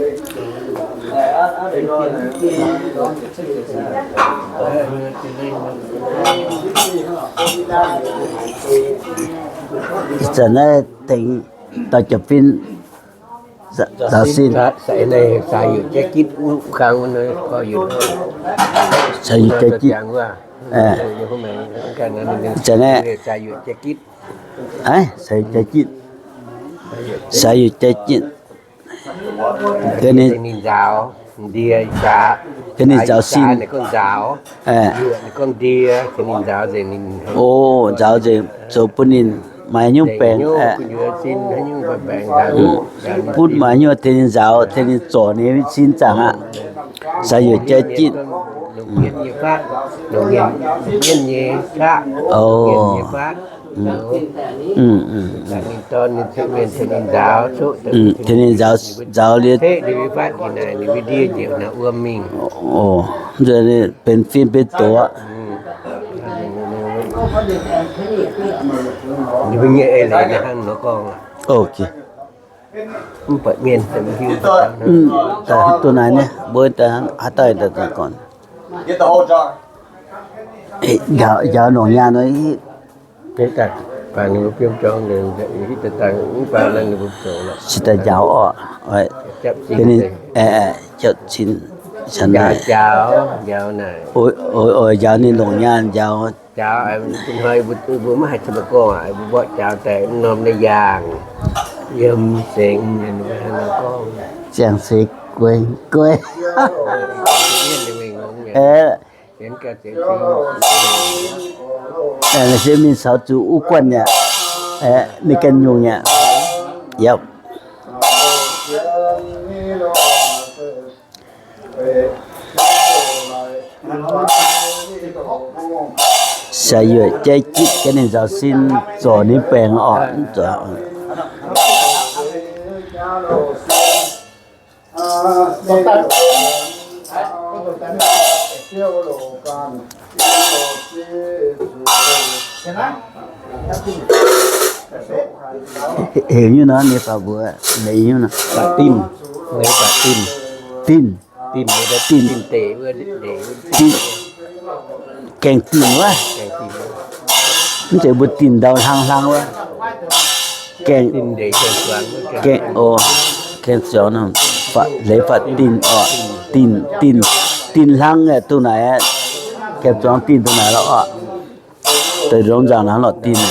Ih zanc naaiv dengx dorh jiex fin, zaux sin. Ih zanc naaiv, sai yuoqc jai jitv. Ga'naaiv nzaaux sin. O, nzaaux nzengc zoux bun ninh maaih nyungc baengc. Butv maaih nyungc tengx ninh nzaaux, tengx ninh zorc ninh sin zaangc aqv. Sai yuoqc jai jitv. O, tengx ninh nzaaux, nzaaux liuz, o, benx fin benx doz aqv. Daaih duqv naaic nyei, mbuo daaih haaix dauh daaih gorngv. Njaaux longc nyaanh nor, se daaih njaaux orqc. Ninh, jauv cin, njaaux ninh longc nyaanh njaaux. Ziangh seix guei guei. Se mingh caux zuqc wuov guanh aqv, ninh ganh nyungc aqv. Yep. Sai yuoqc jai jitv ga'naaiv nzaaux sin, zorc ninh baengc orqc. Heuc nyungc nor, ninh faaux mbuox, ninh nyungc nor, dinh, dinh, dinh, gaengh dinh wuov. Mv zeiz mbuo dinh ndau hlang hlang wuov. Gaengh, gaengh, o, gaengh ziouc nor, leiz faatv dinh orqc, dinh, dinh, dinh hlang dongh naaic, gaengh zuangx dinh dongh naaic lorqc orqc. Deix longx nzaangc naaiv lorqc dinh.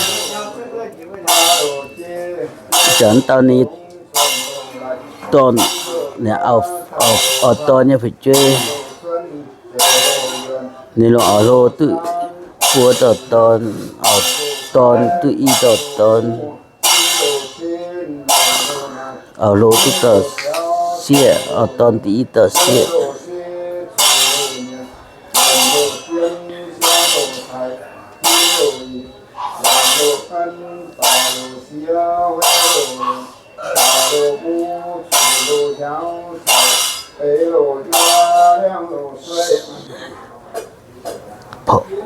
Zanc dauh ninh dorn, auv-dorn nyei fu'jueiv, ninh longc auv-hlo duqv buo dauh dorn, auv-dorn duqv i dauh dorn, auv-hlo duqv dauh sieqv, auv-dorn duqv i dauh sieqv.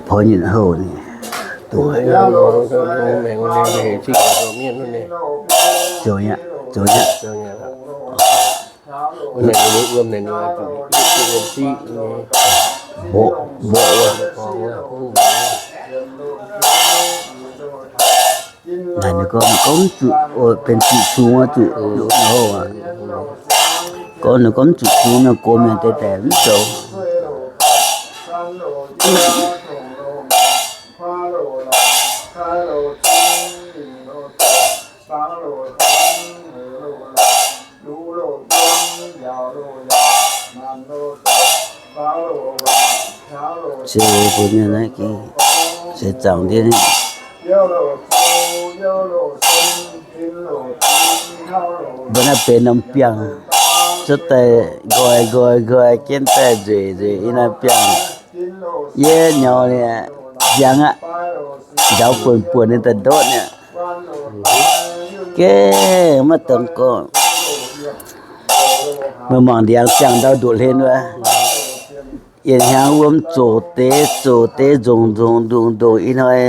Porv nyitc houh ninh, zoux nyei, zoux nyei. Mborqv, mborqv wuov. Naaic ninh gorngv, gorngv zuqc, o, benx zuqc cungx wuov zuqc, houh aqv. Gorngv ninh gorngv zuqc cungx, mienh gox mienh deix daaih mv zoux. Se mbuo mienh naaiv gengh se zaangc ndiev. Mbuo naaiv benx norm biangh, cuotv daaih nqoi nqoi nqoi, jienv daaih nzueic nzueic, yie naaiv biangh, yie nyaux ninh nziangx aqv, njaaux buonc buonc ninh daaih ndortv nyei. Gengh maiv dungx gorngv. Meih mangc ndiangx ziangh ndau ndoqc hlen wuov, yie hnyangx wuom zoqc deix zoqc deix, nzongc nzongc ndongc ndongc, ih hnoi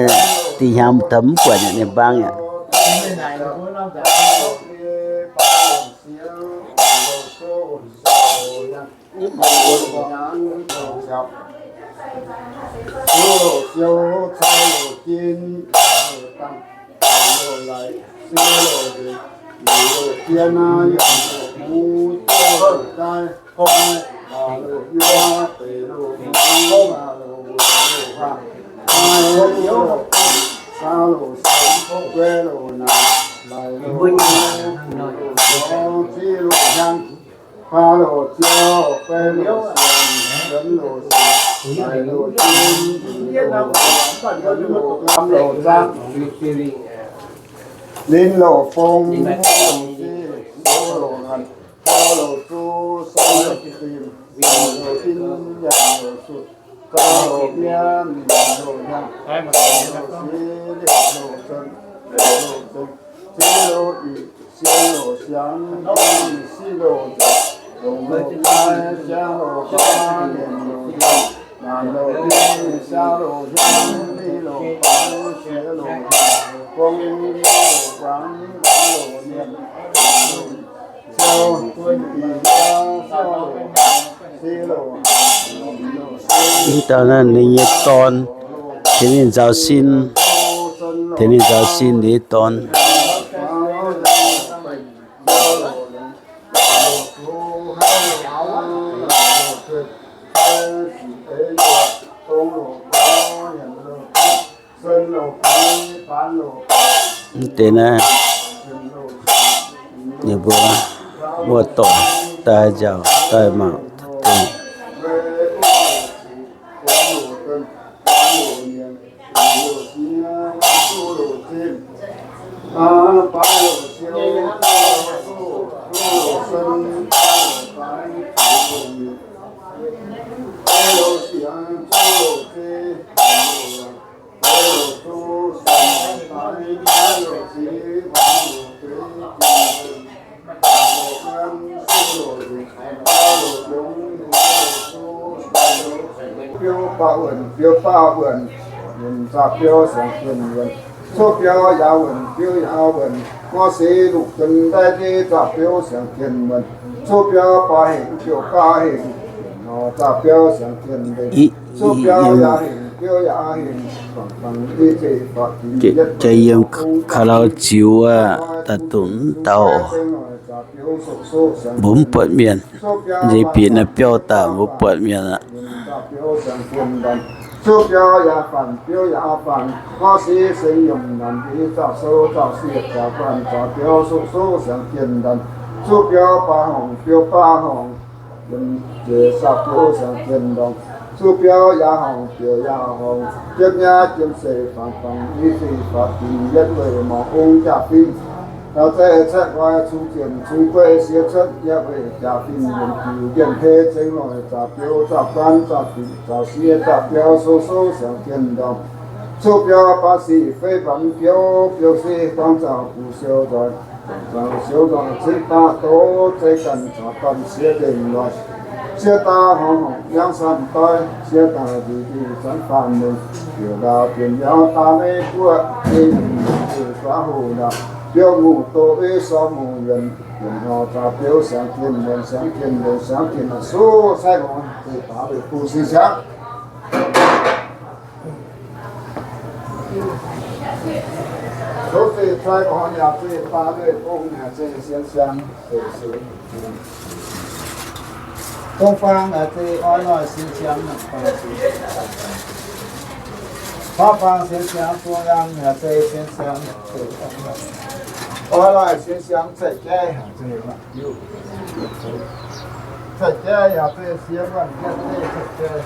dinh hnyangx taux mv buatc ninh mbaang aqv. Ziouv cai loz-jin, loz-laic, loz-nzengc, loz-jien, yaac loz-hmz, loz-jaaix, loz-yuoqv, beic loz-hmz, loz-wuonh, loz-huaang, loz-faanv, loz-siangx, guei loz-naanc, laic loz-nor, ziv loz-hnyangx, faa loz-ziouv, fei loz-sienx, benx loz-sienx, laic loz-jin, loz-gamv, loz-zaangv, linh loz-fong, loz-ziqv, loz-nqanc, faa loz-zuqv, sen loz-zinh, loz-in, yaac loz-zuqc, zaux loz-mienh, loz-hnyangx, loz-sic, loz-zon, loz-zong, ziv loz-ic, sienx loz-siangx, siqv loz-nzengc, longc loz-kaaix, siangx loz-baav, mienh loz-hnyangx, naanc loz-mienh, siangx loz-hnyangx, ni loz-baeqv, siex loz-hnyangx, gong loz-guangc, loz-mienh, Mv dauh naaiv ninh nyei dorn, tengx ninh nzaaux sin, tengx ninh nzaaux sin nyei dorn. Mv deix naaiv, ninh mbuo muoz-doic daaih nziaauc daaih mangc deix. Biouv baav wuonc, biouv baav wuonc, zaah biouv siangx jienh wuonc. Cuotv biauv yaac wuonc, biouv yaac wuonc. Ngorc seix luqc dunh ndaaih ndeic, zaah biouv siangx jienh wuonc. Cuotv biauv baav hengx, biouv baav hengx, nor zaah biouv siangx jienh ndeic. Cuotv biauv yaac hengx, biouv yaac hengx, bangc bangc i zeiz baac jiex yietv. Jaax yiem ka'lauh ziux aqv, daaih dongh mv dauh oc. Mbuo mv buatc mienh. Nzeix bieqc naaiv biauv daaih mbuo buatc mienh aqv. Zuqv biauv yaac faanx, biouv yaac faanx. Ngorc seix sengx yiemc naanc ndiev, zaah sou zaah sieqv, zaah guanh zaah biauv, soqv soqv siangx jienh ndanc. Zuqv biauv baav horngc, biouv baav horngc, yiemc jiex zaah biouv siangx jienh ndorngc. Zuqv biauv yaac horngc, biouv yaac horngc, jiem nyaav jiem seix, fangx fangx i zeiz faatv fingx yietv weih, mangc ong jaa-fingx, taux zeiv caeqv nqoi, cun zienc cun gueiv, siev cuotv yietv weih, jaa-fingx yiemc diuc, yiemc hei zengx noic, zaah biouv zaah guanh zaah fingx zaah sieqv zaah biauv, soqv soqv siangx jienh ndorngc. Zuqv biauv baav sic fei banx biouv, biouv sic guangc zaah guv siou nzoih, guangc zaah siou nzoih cingx daaih doz zeiv ganh caux ganh siev nzengc nzoih. Siev daaih horngc horngc yangh samv doiv, siev daaih nzuih nzuih zanc faanv mengh, biouv ndaauv biouv yaac daaih maiv buoqv, ei mengh mengh zuqc guaav hoc ndaauv, biouv muqc doz ei sorv muqc yuonc, yuonc nor zaah biouv siangx jienh muonc, siangx jienh muonc, siangx jienh suv sai longx, zeiv daaih weic bung sin siangx. Zoux zeiv cai gorx yaac zeiv baav leih gong yaac zeiv sienx siang. Dongh faang yaac zeiv oix noic sienx siang. Faang faang sienx siang, dongh yang yaac zeiv sienx siang. Oix noic sienx siang, cai jai yaac zeiv, cai jai yaac zeiv sienx siang, cai jai,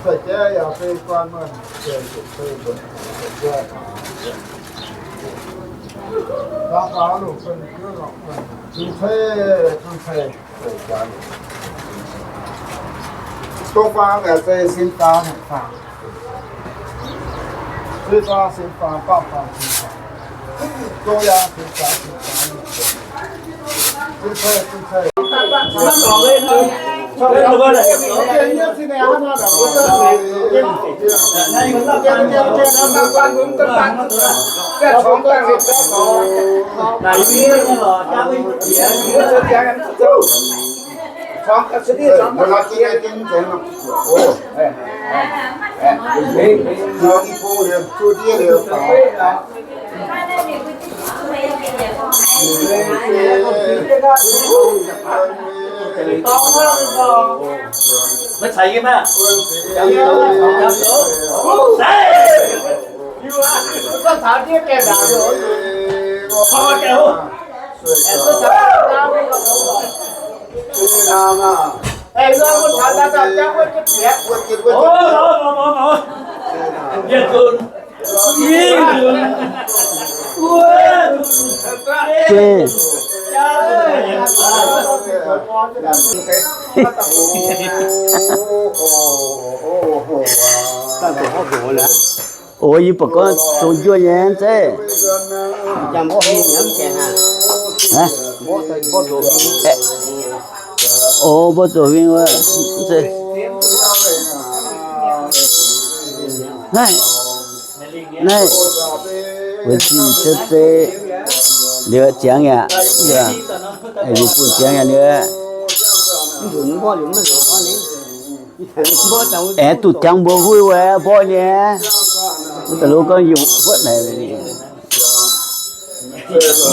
cai jai yaac zeiv guanh muonc, cai jai. Dongh faang longc fun, zungv cei, zungv cei. Dongh faang yaac zeiv sin faang, faang. Sin faang, sin faang, baamh faang, sin faang. Dongh yang, sin yang, sin yang. Zungv cei, zungv cei. O, yie buatc gorngv zong juov nyei zeiv. O, mbuo zoux huing wuov. Naaiv, naaiv, wuov zinh se zei liuz ziangx yaac, liuz bun ziangx yaac liuz. Aengx duqv jangx mbuo huih wuov mborqv nyei. Wuov deix lov gorngv yungh huotv naaic.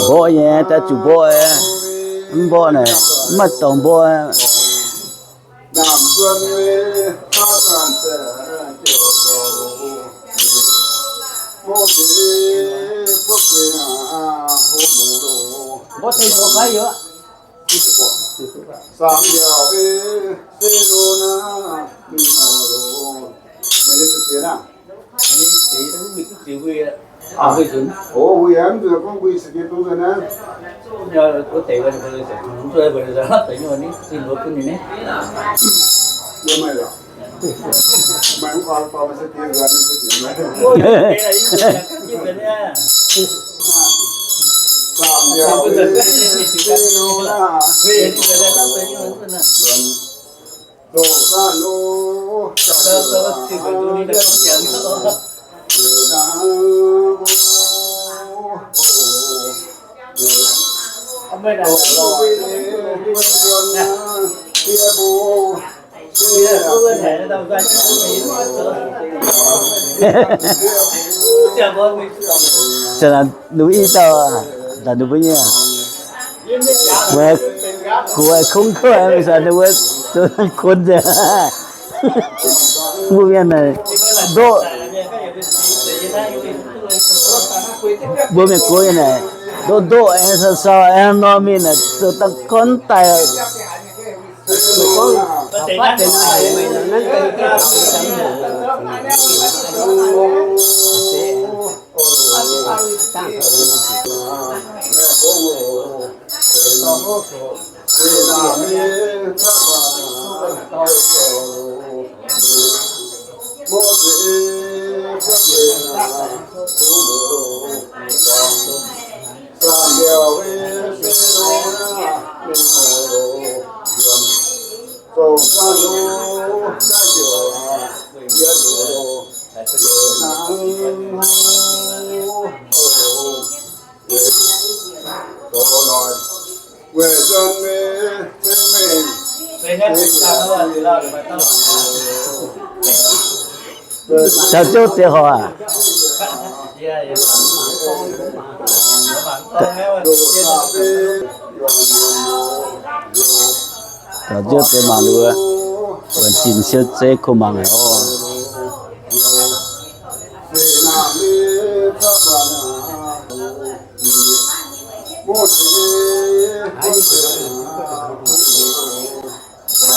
Mborqv nyei, daaih zuqc mborqv, mv mborqv naaic, mv maaih dorngx mborqv. Ninh mbuo i dauh, ninh mbuo nyei, weic kungx kouv, weic zuqc ninh mbuo zoux dangh kun nzengc. Mbuo mienh naaic ndoqv, mbuo mienh gox naaic ndoqv ndoqv aengx sau sau aengx norm mingh naaic zoux dangh kun daaih. Taux Ziouv deix horc aac. Taux Ziouv deix mangc wuov, wuonc zinh siou zeiv kuh mangc oc.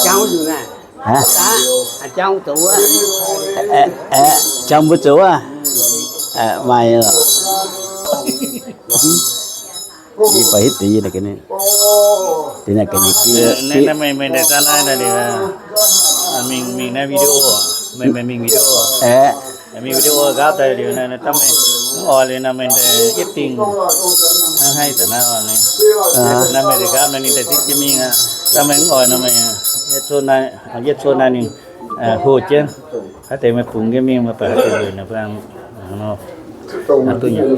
Jangx wuov nzunc naaic. Aa, jangx wuov zoux wuov. Aeqv, aeqv, jangx mbuo zoux wuov. Aeqv, maaih nyei lorqc. Yie baac hitv deix yie naaic ga'naaiv. Deix naaic ga'naaiv. Naaiv meih, meih daaih daaih naaiv naaic liuz, mingh, mingh naaiv video, meih, meih mingh video. Aeqv, mingh video nqaapv daaih liuz naaiv, dangh meih mv oix liuz naaiv meih daaih yietv dingh. Naaiv haih daaih naaiv oc. Naaiv meih daaih nqaapv naaiv ninh daaih zipv jienv mingh aqv. Dangh meih mv oix naaiv meih Yie zuov naaiv ninh hoh jienv, haaix deix meih bungx jienv mingh, meih baac haaix deix weic naaiv bang nor. Duqv nyei.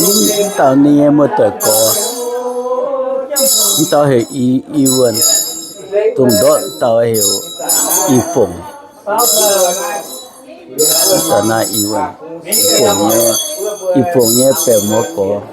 Mv dauh ninh nyei muoz-doic gorx, mv dauh heuc I, I Wuonh, dongh ndortv dauh heuc I Fongc. Mv dauh naaiv I Wuonh, I Fongc nyei, I Fongc nyei baeqc muoz gorx.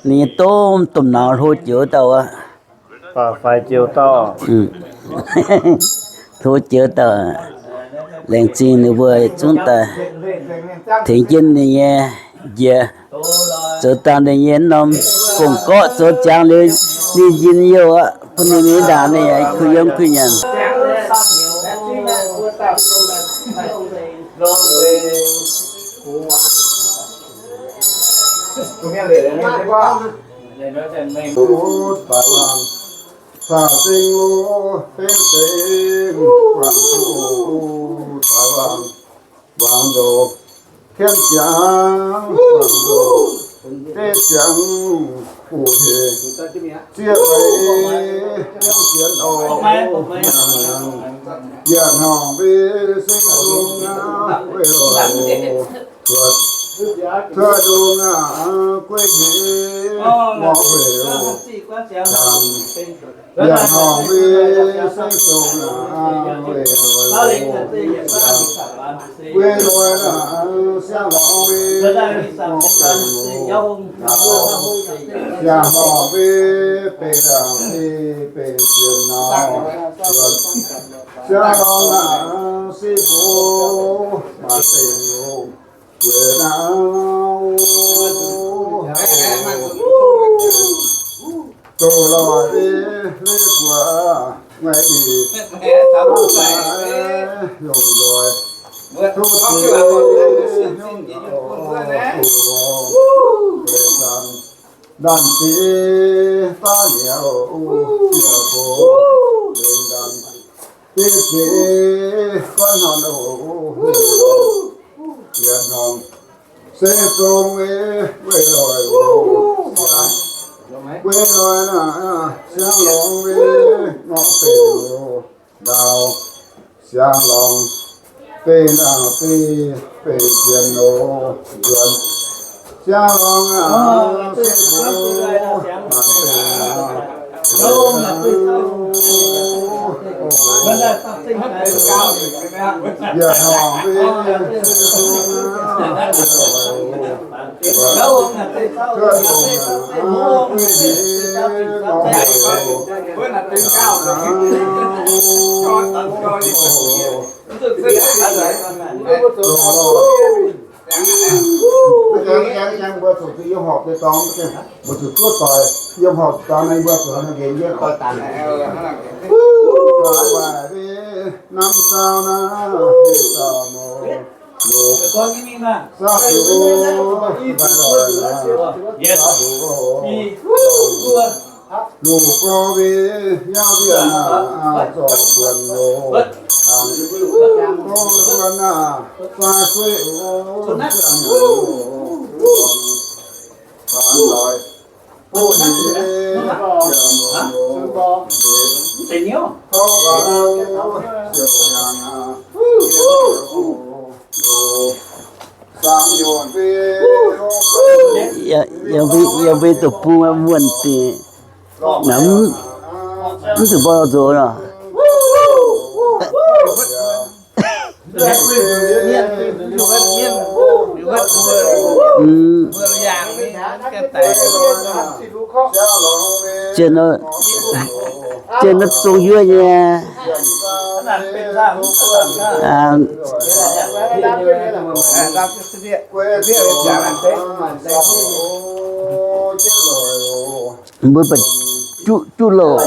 Ninh nyei domh, domh nauz hlo joux dauh aqv. Faix joux dauh. Hlo joux dauh. Laengz zingh ninh mbuo zungv daaih tengx jienv ninh nyei njiec, zoux daaih ninh nyei norm fongc gorqv zoux ziangx liuz, ninh njien-youh aqv, bun ninh mingh ndaangc ninh yaac kuh yiem kuh nyanc. Siang-horngc mbuo benx laangc, benx sienx nor, siang-horngc aac, se bun maaih benx longx weic naaiv. Doz-loix leiz-buoz ngaih liqc, longc nzoih duqv ziex, duqv nzoih, weic zanc Naamh diex faav nyouz, nyouz gox, lengh ndaamv, diev ziex guanh hnorn oc. Yietc hnorngx se zong weic loih oc. Weic loih naaic, siang longx weic norm benx oc. Ndau siang longx benx ndaangc deix benx jienv nor, nzuonx siang longx aac, se mbuo maanc benx aac. Yietc hnorngx mbuo se zong aac, Namv saauv naaiv, saauv mouc, longc saauv ziouc, saauv mbuox, longc gorx mbuo yangh mbienv naaic, zorc buonc loz, gorx mbuo naaic, faah suiv oc, ziangh naaic oc, faanx loix, buov nyei, ziangh loz, tov faaux, ziouc yangh aqv. Yiem mbuo, yiem mbuo doqc bung wuonh dingc, mv zuqc mborqv zoux nor. Zien nor, Jienv naaiv zong yuov nyei. Mbuo baac juqv, juqv louc.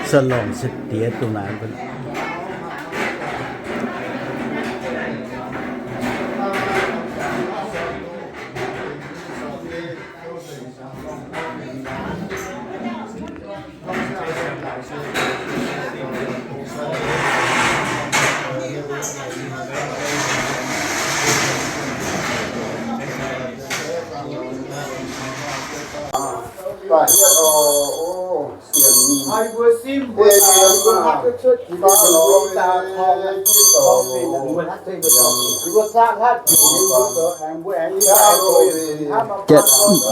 Se longc se diex dongh naaic.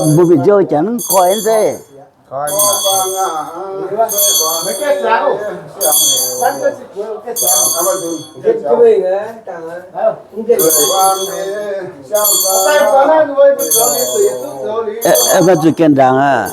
Mbuo mienh nziouv janx mv koi se. Aeqv, maaih zuqc gaengh ndaangc aqv.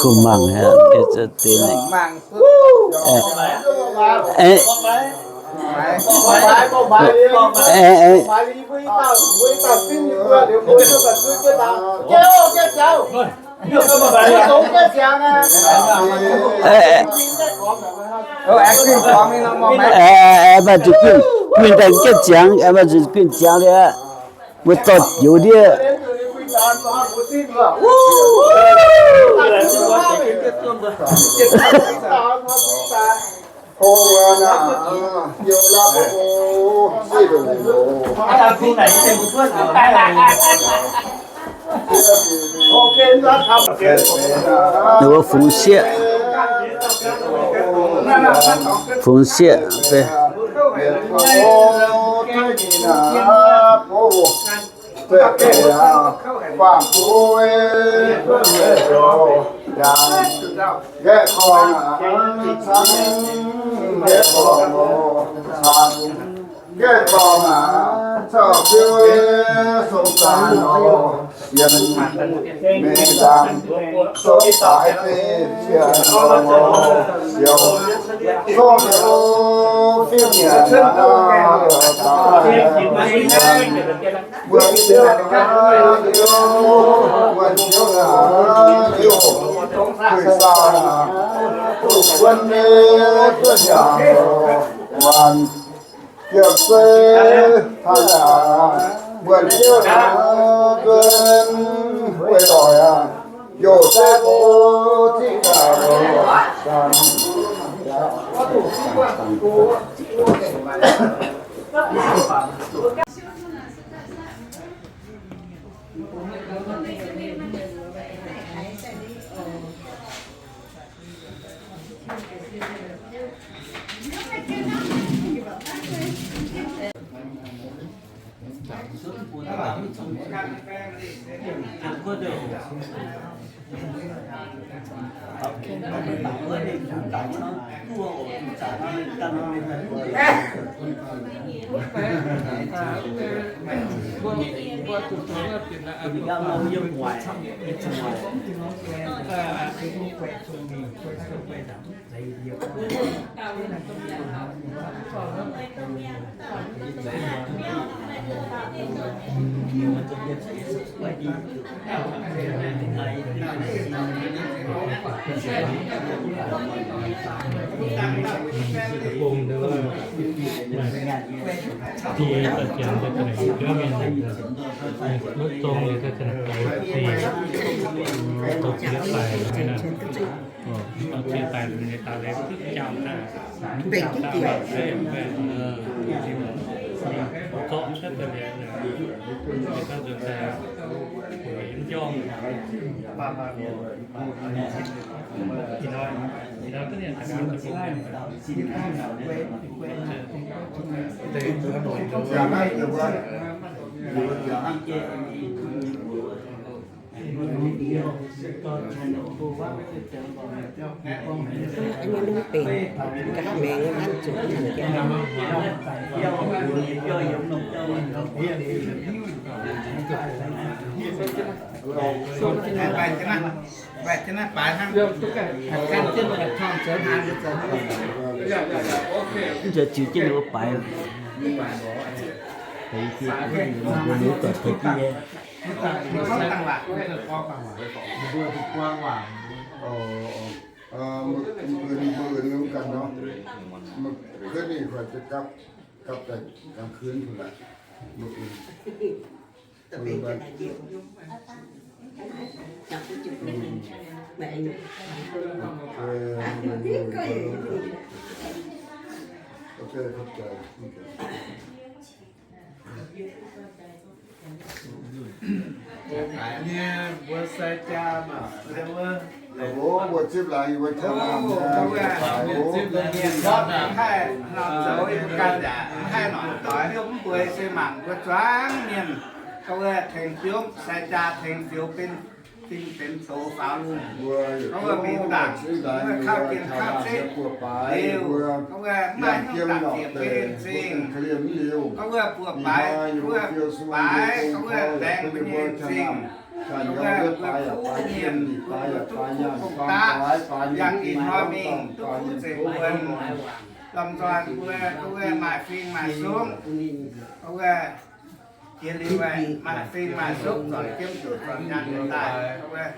Kuv mangc haic, mangc. Maaih zuqc guinh daaih jienv ziangx, maaih zuqc guinh ziangx liuz, mbuo dorh joux ndiev. Fungx sieqv, fungx sieqv. Anyi nungv benx gaax maengx wuov nanv zuqc. Mv nziex ziux jienv ninh mbuo baaix. Mbuo mingh doic tengx jienv nyei. Mbuo ninh mbuo ganh nor, mbuo kuv ninh kuh gapv, gapv daaih gangh kuv ninh laaix. Nyei mbuo sai jaa maah, wuov, mbuo zipv laangz yie mbuo taux naamh nyei, mbuo zipv laangz mienh ndortv mv haih hnamv zoux yie mbuo ganh yaac mv haih hnamv doix, liuz mv bueix se mangc mbuo zuangx mienh, wuov, tengx biopv sai jaa tengx fioux benx fingx benx doz faaux lungh, wuov, mingh dangc, wuov, kauv jien kauv zeqv liuz, wuov, mv maaih hnyouv dangc ziepc ben zingh, wuov, buoz-baaix, wuov, baaix, wuov, laengz mbuo nyei zingh, wuov, mbuo kuv mienh, mbuo duqv kuv gong-daqv, yangh ih hnoi mingh duqv kuv zeiv buonc, lomh nzoih mbuo, wuov, maaih fing maaih sungv, wuov, jiex liuz maaih fing maaih sungv, zornc jiemv duqv zornc nyaanh daaih, wuov,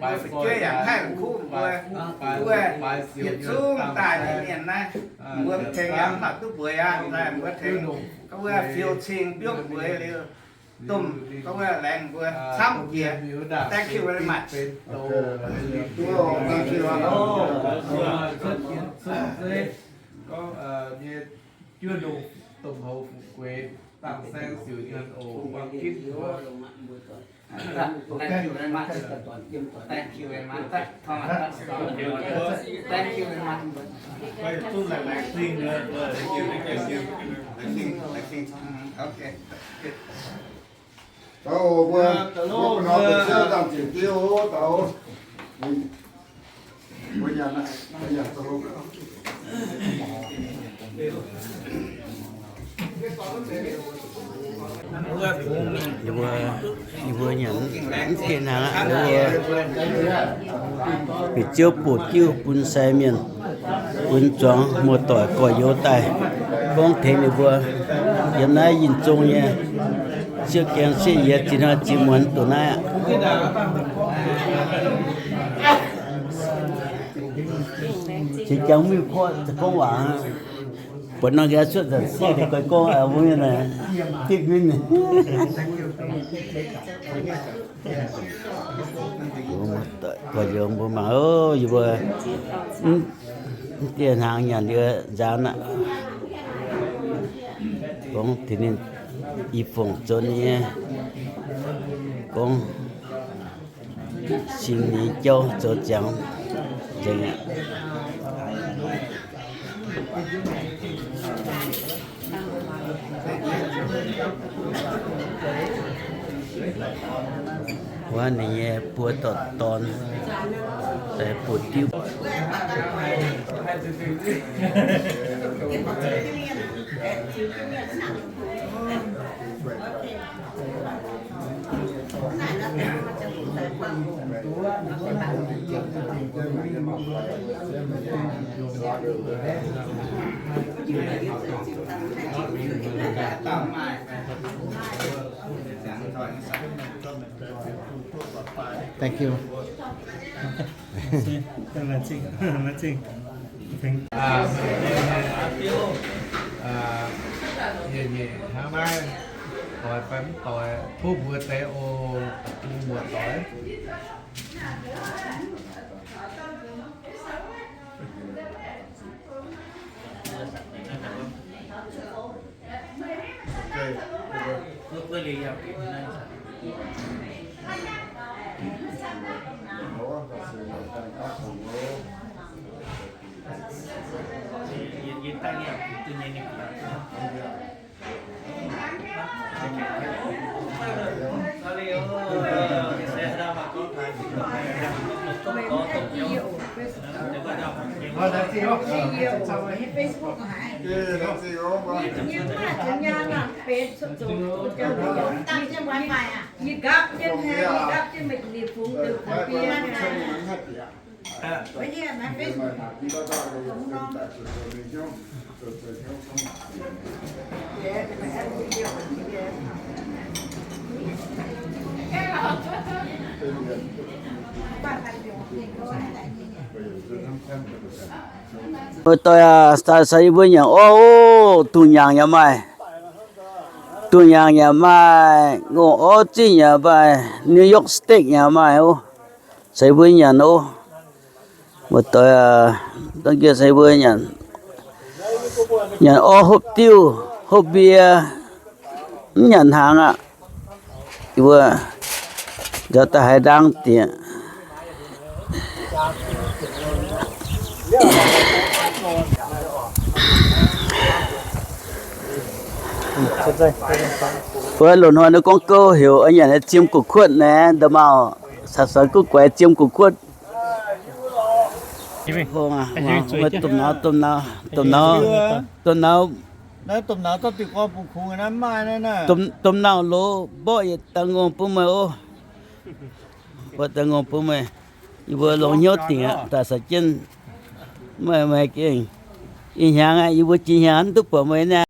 mbuo fu'jueiv yaac haih kuv mbuo, wuov, yietc zungv daaih nyei mienh naaiv, mbuo tengx yaac mv baac duqv mbueix aqv, mbuo tengx, wuov, fiou cing biopv mbueix liuz, domh, wuov, laengz mbuo camv jiex. Thank you very much. Juov ndongh domh houx fu'jueiv gueix dangh saeng siouc nyanc oc, buangh kitv mbuo. Thank you very much. Thank you very much. Thank you very much. Okay. Taux mbuo, mbuo nor mbuo ziouv dangh ziepc diuv taux. Yie mbuo, yie mbuo nyanc mv gengh hnangv aqv. Yie mbuo bieqc ziouv butv jiuv bun sai mienh, bun zuangx muoz-doic gorx-youz daaih, gorngv tengx ninh mbuo yiem naaiv yinh zong nyei siepv gaengh siepv yiez zinh hnoi zinh muonz duqv naaiv aqv. Zinh jangx mingh korqv za'gengh waac, buatc nor nqa'haav cuotv nzanc sieqv deix goiv gorngv mbuo mienh diqv nquin. Gorx-youz mbuo mangc, yie mbuo mv dieh hnaangx nyanc yie nzaanx aqv. Gorngv tengx ninh i fongc zoux nyei, gorngv sin nyei jauv zoux ziangx nzengc aqv. Wuov ninh nyei buoz dorn, dorn, daaih buoz-diuv. Thank you. Hnangv naaiv, doix fai mv doix, tov mbuox deix oc, mbuox doix. Yie nqapv jienv, yie nqapv jienv meih nyei fungx deix fungx bie. Mbuo doic aac, sa, sa yie mbuo nyanc orv oc. Dungh nyaangc yaac maaih, dungh nyaangc yaac maaih, ngongh orv zinh yaac maaih, New York steak yaac maaih oc. Sa yie mbuo nyanc oc. Mbuo doic aac, dangh jiex sa yie mbuo nyanc, nyanc orv hopv diuv, hopv mbie, mv nyanc hnaangx aqv. Yie mbuo nziaaux daaih haaix ndaang diex. Mbuo loz-hnoi ninh gorngv gouv heuc oix nyanc naaiv ziem gu'kuotv naaiv, nda'maauh caux seix guv guaix ziem gu'kuotv. Domh nauz, domh nauz, domh nauz, domh nauz loz mborqv yietc dangh ngongh bun meih oc. Mborqv dangh ngongh bun meih. Yie mbuo longx hnyouv dingc aqv, daaih caux jienv meih, meih gengh ih hnyangx aqv, yie mbuo jiex hnyangx mv duqv buatc meih naaiv.